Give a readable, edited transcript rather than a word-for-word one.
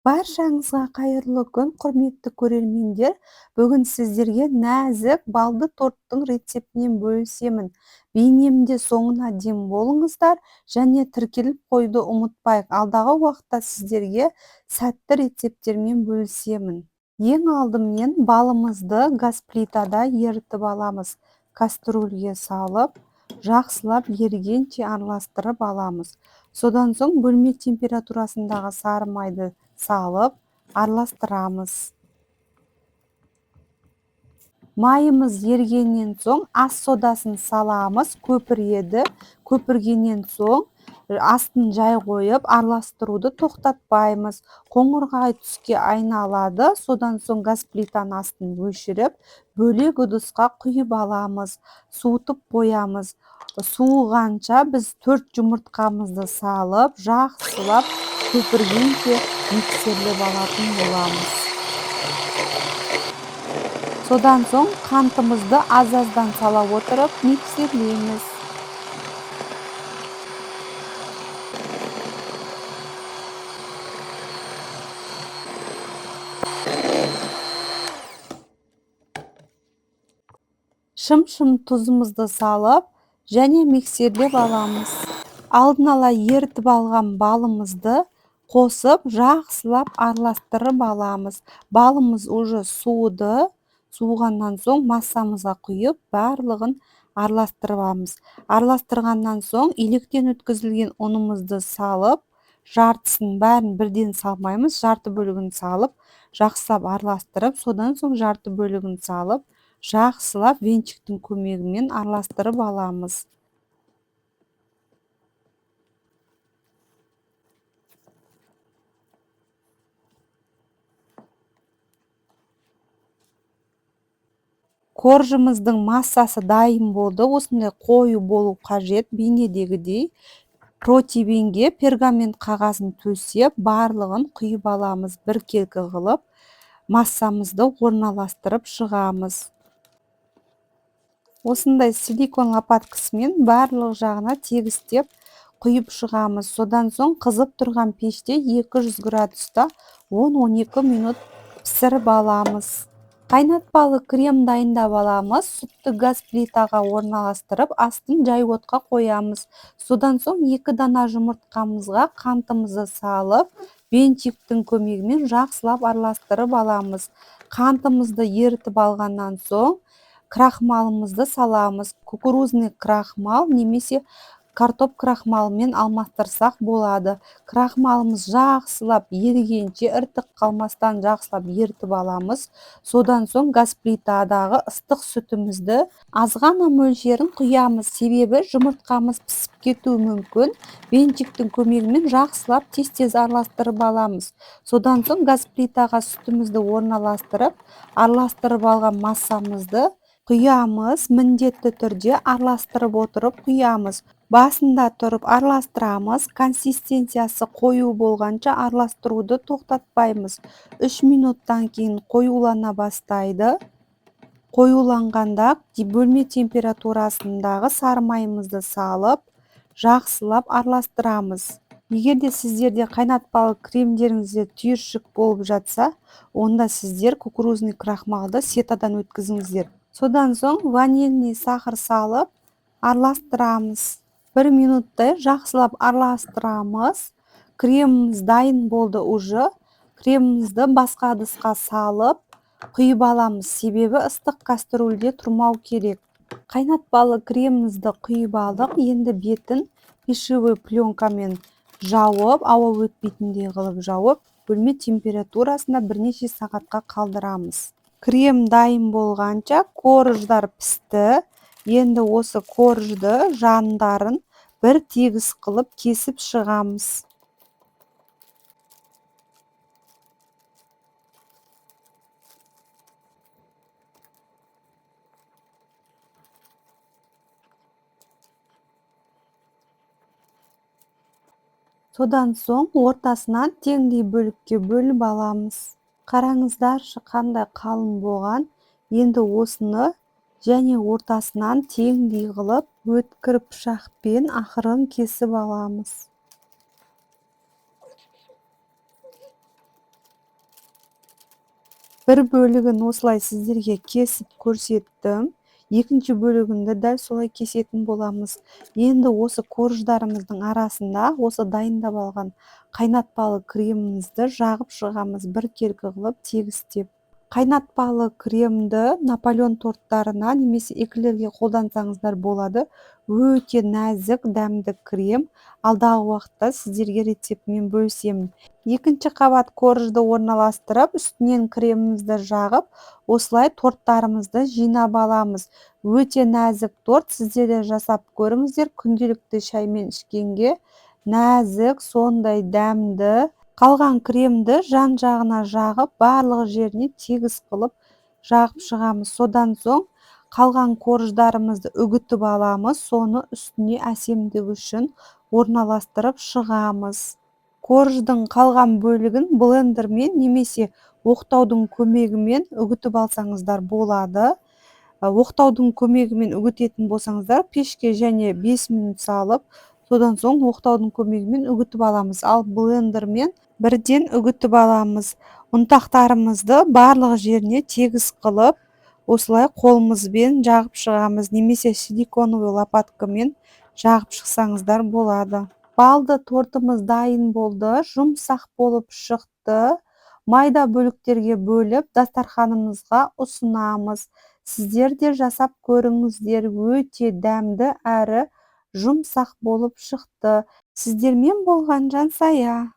Баршаңызға қайырлы күн, құрметті көрермендер! Бүгін сіздерге нәзік балды торттың рецептінен бөлісемін. Бейнемде соңына дейін болыңыздар және тіркеліп қоюды ұмытпайық. Алдағы уақытта сіздерге сәтті рецепттермен бөлісемін. Ең алдымен балымызды газ плитада ерітіп аламыз. Кастрюльге салып, жақсылап ергенше араластырып аламыз. Содан соң бөлме температурасындағы сары майды салып араластырамыз. Майымыз ергеннен соң ас содасын саламыз, көпіреді. Көпіргеннен соң астын жай қойып араластыруды тоқтатпаймыз. Қоңырқай түске айналады. Содан соң газ плитаның астын өшіріп, бөлек ыдысқа құйып аламыз. Суытып қоямыз. Суығанша біз 4 жұмыртқамызды салып, жақсылап көпіргенше миксерлеп алатын боламыз. Содан соң қантымызды аз-аздан сала отырып миксерлейміз. Шым-шым тұзымызды салып және миксерлеп аламыз. Алдын ала ерітіп алған балымызды қосып жақсылап араластырып аламыз. Балымыз уже суыды. Суығаннан соң массамызға құйып, барлығын араластырып аламыз. Араластырғаннан соң електен өткізілген ұнымызды салып, жартысын бәрін бірден салмаймыз, жарты бөлігін салып, жақсылап араластырып, содан соң жарты бөлігін салып, жақсылап венчиктің көмегімен араластырып аламыз. Коржымыздың массасы дайын болды. Осындай қою болу қажет, бейнедегідей. Противенге пергамент қағазын төсеп, барлығын құйып аламыз. Біркелкі қылып массамызды орналастырып шығамыз. Осындай силикон лопаткасымен барлық жағына тегістеп құйып шығамыз. Содан соң қызып тұрған пеште 200 градуста 10-12 минут пісіріп аламыз. Қайнатпалы крем дайындап аламыз. Сүтті газ плитаға орналастырып, астын жай отқа қоямыз. Содан соң 2 дана жұмыртқамызға қантымызды салып, венчиктің көмегімен жақсылап араластырып аламыз. Қантымызды ерітіп алғаннан соң крахмалымызды саламыз. Кукурузный крахмал немесе картоп крахмалымен алмастырсақ болады. Крахмалымыз жақсылап ерігенше, іртік қалмастан жақсылап ерітіп аламыз. Содан соң газ плитадағы ыстық сүтімізді азғана мөлшерін құямыз. Себебі жұмыртқамыз пісіп кетуі мүмкін. Венчиктің көмегімен жақсылап тез-тез араластырып аламыз. Содан соң газ плитаға сүтімізді орналастырып, араластырып алған массамызды құямыз. Міндетті түрде араластырып отырып құямыз. Басында тұрып араластырамыз. Консистенциясы қою болғанша араластыруды тоқтатпаймыз. 3 минуттан кейін қоюлана бастайды. Қоюланғанда бөлме температурасындағы сары майымызды салып, жақсылап араластырамыз. Егер де сіздерде қайнатпалы кремдеріңізде түйіршік болып жатса, онда сіздер кукурузный крахмалды сетадан өткізіңіздер. Содан соң ванильный сахар салып араластырамыз. 1 минуттай жақсылап араластырамыз. Креміміз дайын болды уже. Кремімізді басқа ыдысқа салып құйып аламыз. Себебі ыстық кастрюльде тұрмау керек. Қайнатпалы кремімізді құйып алдық. Енді бетін пищевой пленкамен жауып, ауа өтпейтіндей қылып жауып, бөлме температурасында бірнеше сағатқа қалдырамыз. Крем дайын болғанша корждар пісті. Енді осы коржды жандарын бір тегіс қылып кесіп шығамыз. Содан соң ортасынан теңдей бөлікке бөліп аламыз. Қараңыздаршы, қандай қалың болған. Енді осыны және ортасынан теңдей қылып өткір пышақпен ақырын кесіп аламыз. Бір бөлігін осылай сіздерге кесіп көрсеттім. Екінші бөлігін де дәл солай кесетін боламыз. Енді осы корждарымыздың арасында осы дайындап алған қайнатпалы кремімізді жағып шығамыз, біркелкі қылып тегістеп. Қайнатпалы кремді Наполеон торттарына немесе эклерге қолдансаңыздар болады. Өте нәзік, дәмді крем. Алдағы уақытта сіздерге рецептімен бөлісемін. Екінші қабат коржды орналастырып, үстінен кремімізді жағып, осылай торттарымызды жинап аламыз. Өте нәзік торт, сіздер де жасап көріңіздер. Күнделікті шаймен ішкенге нәзік, сондай дәмді. Қалған кремді жан-жағына жағып, барлық жеріне тегіс қылып жағып шығамыз. Содан соң қалған корждарымызды үгітіп аламыз, соны үстіне әсемдік үшін орналастырып шығамыз. Корждың қалған бөлігін блендермен немесе оқтаудың көмегімен үгітіп алсаңыздар болады. Оқтаудың көмегімен үгітетін болсаңыздар, пешке және 5 минут салып, содан соң оқтаудың көмегімен үгітіп аламыз. Ал блендермен бірден үгітіп аламыз. Ұнтақтарымызды барлық жеріне тегіс қылып, осылай қолымызбен жағып шығамыз немесе силиконовый лопаткамен жағып шықсаңыздар болады. Балды тортымыз дайын болды, жұмсақ болып шықты. Майда бөліктерге бөліп, дастарханымызға ұсынамыз. Сіздер де жасап көріңіздер, өте дәмді әрі жұмсақ болып шықты. Сіздермен болған Жансая.